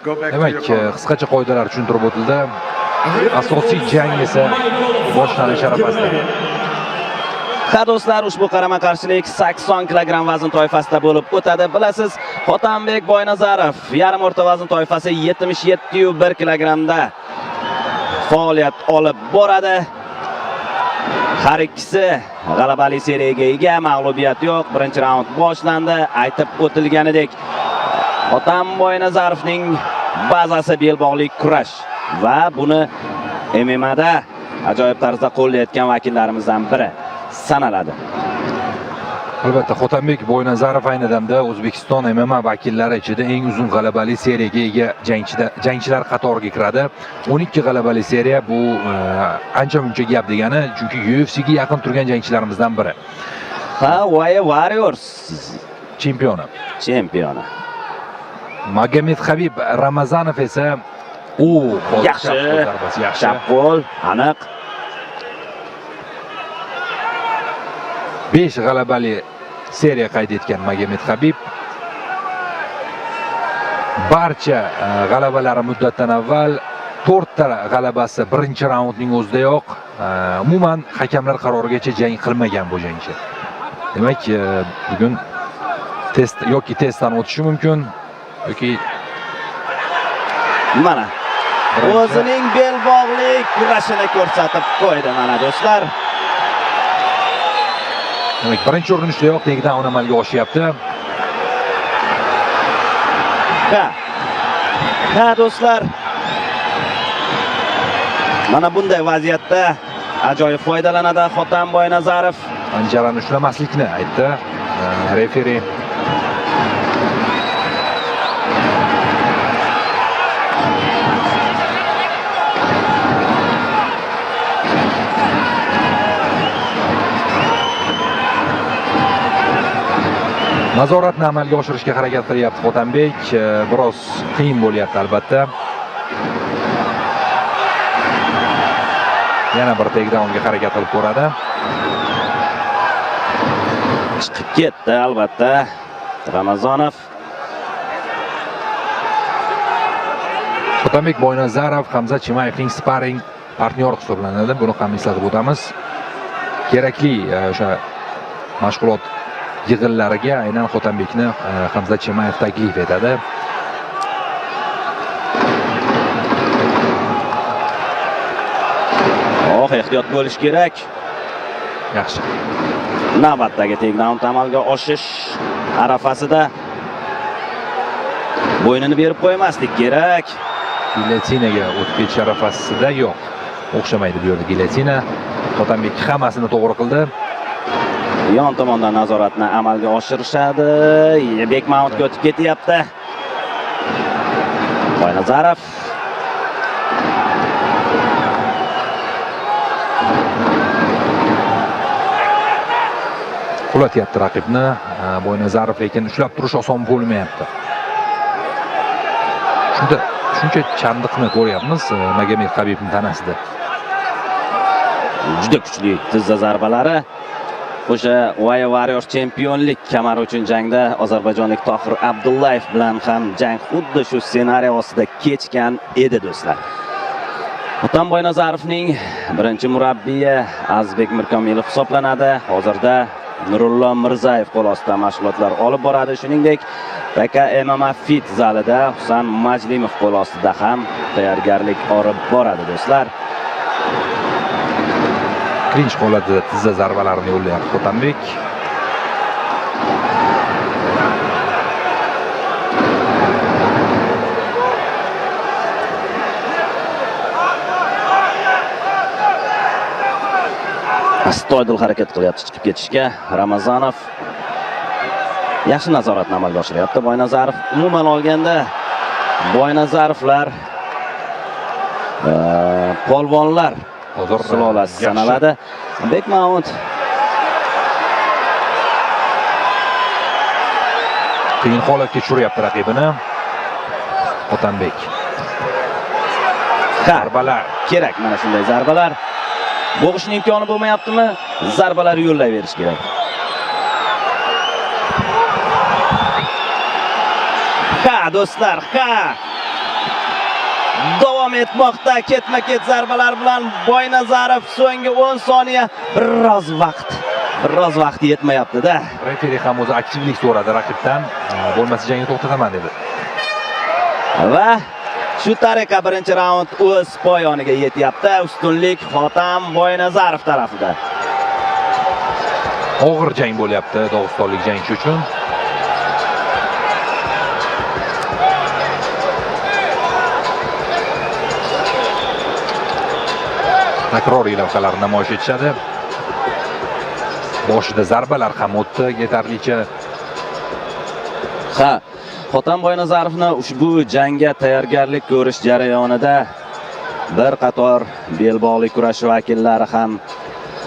Demak, qisqacha qoidalar tushuntirib o'tildi. Asosiy jang esa boshlanish arafasida. Ha do'stlar, ushbu qarama-qarshilik 80 kilogramm vazn toifasida bo'lib o'tadi. Bilasiz, Xotambek Boynazarov yarim o'rta vazn toifasi 77,1 kilogrammda faoliyat olib boradi. Har ikkisi g'alabali seriyaga ega, mag'lubiyat yo'q. Birinchi raund boshlandi. Aytib o'tilganidek, Xotam Boynazarovning bazasi belbog'li kurash va buni MMAda ajoyib tarzda qo'llayotgan vakillarimizdan biri sanaladi. Albatta, Xotambek Boynazarov ayni damda O'zbekiston MMA vakillari ichida eng uzun g'alabali seriyaga ega jangchilar qatoriga kiradi. 12 g'alabali seriya bu ancha muncha gap degani, chunki UFCga yaqin turgan jangchilarimizdan biri. Ha, Wire Warriors chempioni. Chempioni. Magomed Habib Ramazanov esa u Yaxshi. zarbasi yaxshi. Chap qo'l, aniq. 5 g'alabali seriya qayd etgan Magomed Habib barcha g'alabalari muddatdan avval, 4 ta g'alabasi birinchi raundning o'zidayoq, umuman hakamlar qarorigacha jang qilmagan bu jangchi. Demak, bugun test yoki testdan o'tishi mumkin yoki Mana o'zining belbog'li kurashini ko'rsatib qo'ydi mana do'stlar. Demak, birinchi urinishdayoq takedown amalga oshyapti. Ha. Ha do'stlar. Mana bunday vaziyatda ajoyib foydalanadi Xotam Boynazarov. Panjarani ushlamaslikni aytdi referi. Nazoratni amalga oshirishga harakat qilyapti Xotambek. Biroz qiyin bo'lyapti albatta. Yana bir takedownga harakat qilib ko'radi. Chiqib ketdi albatta Ramazonov. Xotambek Boynazarov Hamza Chimayevning sparring partnyori hisoblanadi. Buni ham eslatib o'tamiz. Kerakli o'sha mashg'ulot yig'inlariga aynan Xotambekni Hamza Chimayev taklif etadi. Oh, ehtiyot bo'lish kerak. Yaxshi. Navbatdagi takedown amalga oshish arafasida bo'ynini berib qo'ymaslik kerak. Gilyotinaga o'tib ketish arafasida yo'q. O'xshamaydi bu yerda gilyotina. Xotambek hammasini to'g'ri qildi. Yon tomondan nazoratni amalga oshirishadi. Bekmountga o'tib ketyapti. Boynazarov. Qulatyapti raqibni Boynazarov, lekin ushlab turish oson bo'lmayapti. Shunda shuncha chandiqni ko'ryapmiz Magomed Habibning tanasida. Juda kuchli tizza zarbalari. O'sha Wire Warriors chempionlik kamari uchun jangda ozarbayjonlik Tohir Abdullayev bilan ham jang xuddi shu ssenariy ostida kechgan edi do'stlar. Xotam Boynazarovning birinchi murabbiyi Azizbek Mirkomilov hisoblanadi. Hozirda Nurullo Mirzayev qo'l ostida mashg'ulotlar olib boradi. Shuningdek, PK MMA Fit zalida Husan Majlimov qo'l ostida ham tayyorgarlik olib boradi do'stlar. Klinch holatida tizza zarbalarini yo'llayapti Xotambek. Astoydil harakat qilyapti chiqib ketishga. Ramazonov yaxshi nazoratni amalga oshiryapti Boynazarov. Umuman olganda Boynazarovlar polvonlar Hozir sulolasi sanaladi. Bekmount qiyin holatga tushiryapti raqibini. Xotambek. Zarbalar. Kerak mana shunday zarbalar. Bo'g'ishning imkoni bo'lmayaptimi? Zarbalar yo'llayverish kerak. Ha do'stlar, ha. davom etmoqda. Ketma-ket zarbalar bilan Boynazarov so'nggi 10 soniya biroz vaqt yetmayapti-da. Referi ham o'zi aktivlik so'radi raqibdan. Bo'lmasa jangni to'xtataman dedi. Va shu tariqa birinchi raund o'z poyoniga yetyapti. Ustunlik Xotam Boynazarov tarafida. Og'ir jang bo'lyapti dog'istonlik jangchi uchun. Takroriy lavhalar namoyish etishadi. Boshida zarbalar ham o'tdi yetarlicha. Ha, Xotam Boynazarovni ushbu jangga tayyorgarlik ko'rish jarayonida bir qator belbog'li kurash vakillari ham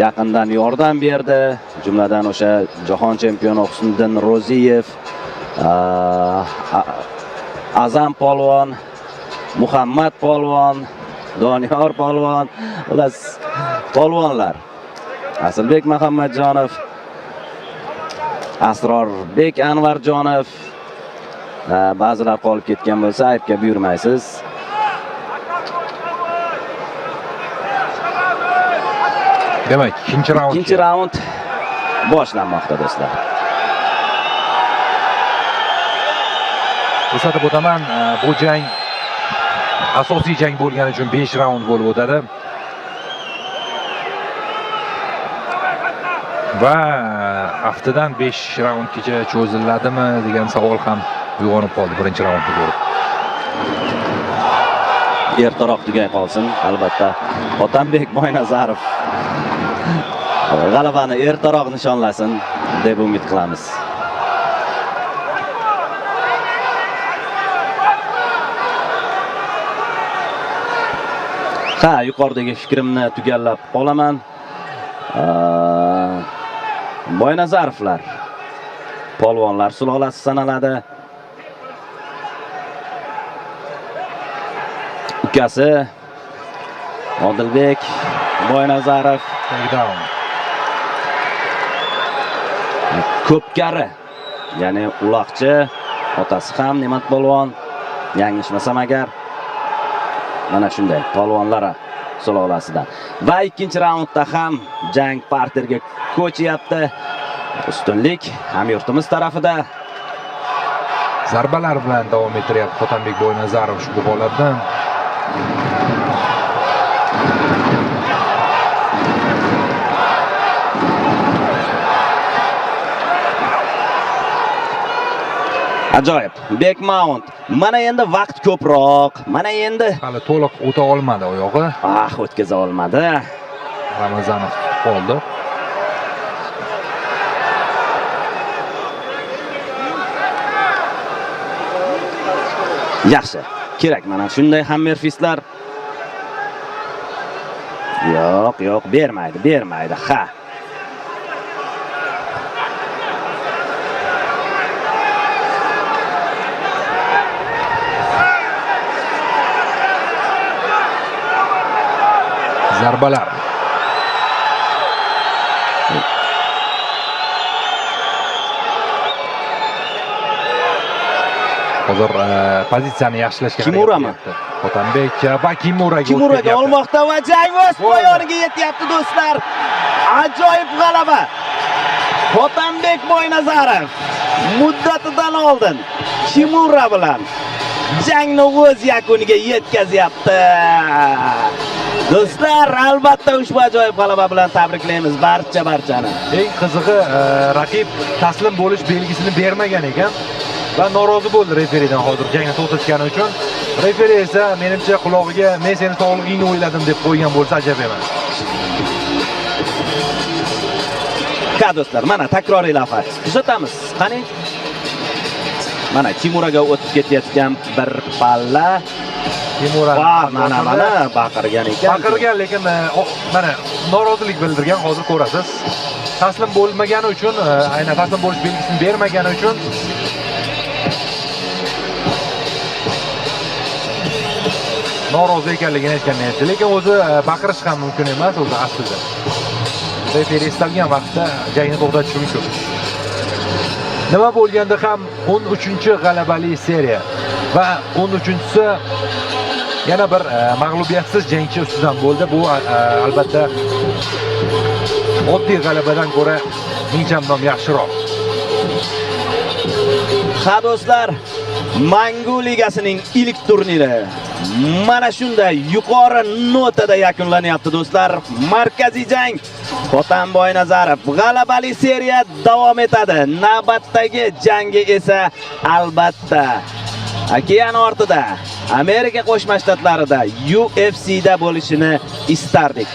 yaqindan yordam berdi. Jumladan o'sha jahon chempioni Husniddin Ro'ziyev, Azam polvon, Muhammad polvon, Doniyor polvon, xullas polvonlar. Asilbek Muhammadjonov, Asrorbek Anvarjonov, ba'zilar qolib ketgan bo'lsa aybga buyurmaysiz. Demak, ikkinchi raund. Ikkinchi raund boshlanmoqda, do'stlar. Eslatib o'taman, bu jang asosiy jang bo'lgani uchun 5 raund bo'lib o'tadi. Va aftidan 5 raundgacha cho'ziladimi degan savol ham uyg'onib qoldi birinchi raundni ko'rib. Ertaroq tugay qolsin, albatta. Otambek Boynazarov g'alabani ertaroq nishonlasin deb umid qilamiz. Ha, yuqoridagi fikrimni tugallab qolaman. Boynazarovlar polvonlar sulolasi sanaladi. Ukasi Odilbek Boynazarov Takedown. Ko'pkari, ya'ni uloqchi, otasi ham Ne'mat polvon, yanglishmasam agar, mana shunday polvonlar sulolasidan. Va ikkinchi raundda ham jang parterga ko'chyapti. Ustunlik hamyurtimiz tarafida. Zarbalar bilan davom ettiryapti Xotambek Boynazarov ushbu holatni. Ajoyib. Back mount. Mana endi vaqt ko'proq. Mana endi hali to'liq o'ta olmadi oyog'i. Ah, o'tkaza olmadi. Ramazanov tutib qoldi. Yaxshi. Kerak mana shunday hammerfistlar. Yo'q, yo'q, bermaydi, bermaydi. Ha. Zarbalar. Hozir pozitsiyani yaxshilashga harakat Kimurami? qilyapti. Xotambek va Kimuraga Kimuraga o'tib ketyapti. olmoqda va jang o'z Bo'ldi. poyoniga yetyapti, do'stlar. Ajoyib g'alaba. Xotambek Boynazarov muddatidan oldin Kimura bilan jangni o'z yakuniga yetkazyapti. Do'stlar, albatta ushbu ajoyib g'alaba bilan tabriklaymiz barcha barchani. Eng qizig'i, raqib taslim bo'lish belgisini bermagan ekan va norozi bo'ldi referidan hozir jangni to'xtatgani uchun. Referi esa menimcha qulog'iga men seni sog'lig'ingni o'yladim deb qo'ygan bo'lsa ajab emas. Ha do'stlar, mana takroriy lavha. Kuzatamiz. Qani? Mana Kimuraga o'tib ketayotgan bir palla. Kimura. Va mana mana baqirgan ekan. Baqirgan, lekin mana norozilik bildirgan, hozir ko'rasiz. Taslim bo'lmagani uchun, aynan taslim bo'lish belgisini bermagani uchun norozi ekanligini aytgan edi. Lekin o'zi baqirish ham mumkin emas o'zi aslida. Referi istalgan vaqtda jangni to'xtatishi mumkin. Nima bo'lganda ham 13-g'alabali seriya va 13-chisi Yana bir mag'lubiyatsiz jangchi ustidan bo'ldi. Bu albatta oddiy g'alabadan ko'ra ming chandon yaxshiroq. Ha do'stlar, Mangu ligasining ilk turniri mana shunday yuqori notada yakunlanyapti do'stlar. Markaziy jang Xotam Boynazarov g'alabali seriya davom etadi. Navbatdagi jangi esa albatta okean ortida, Amerika Qo'shma Shtatlarida UFCda bo'lishini istardik.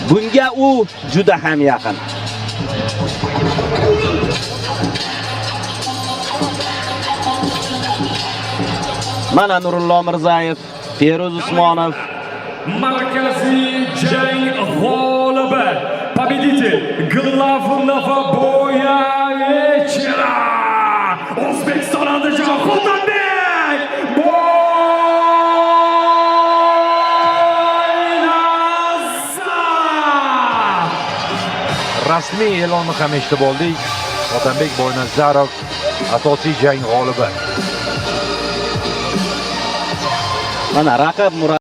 Bunga u juda ham yaqin. Mana Nurullo Mirzayev, Feruz Usmonov. Markaziy jang g'olibi, победитель главного боя вечера, O'zbekiston Andijon, Xotanbek Boynazarov! Rasmiy e'lonni ham eshitib oldik. Xotanbek Boynazarov asosiy jang g'olibi. Mana raqib Murad.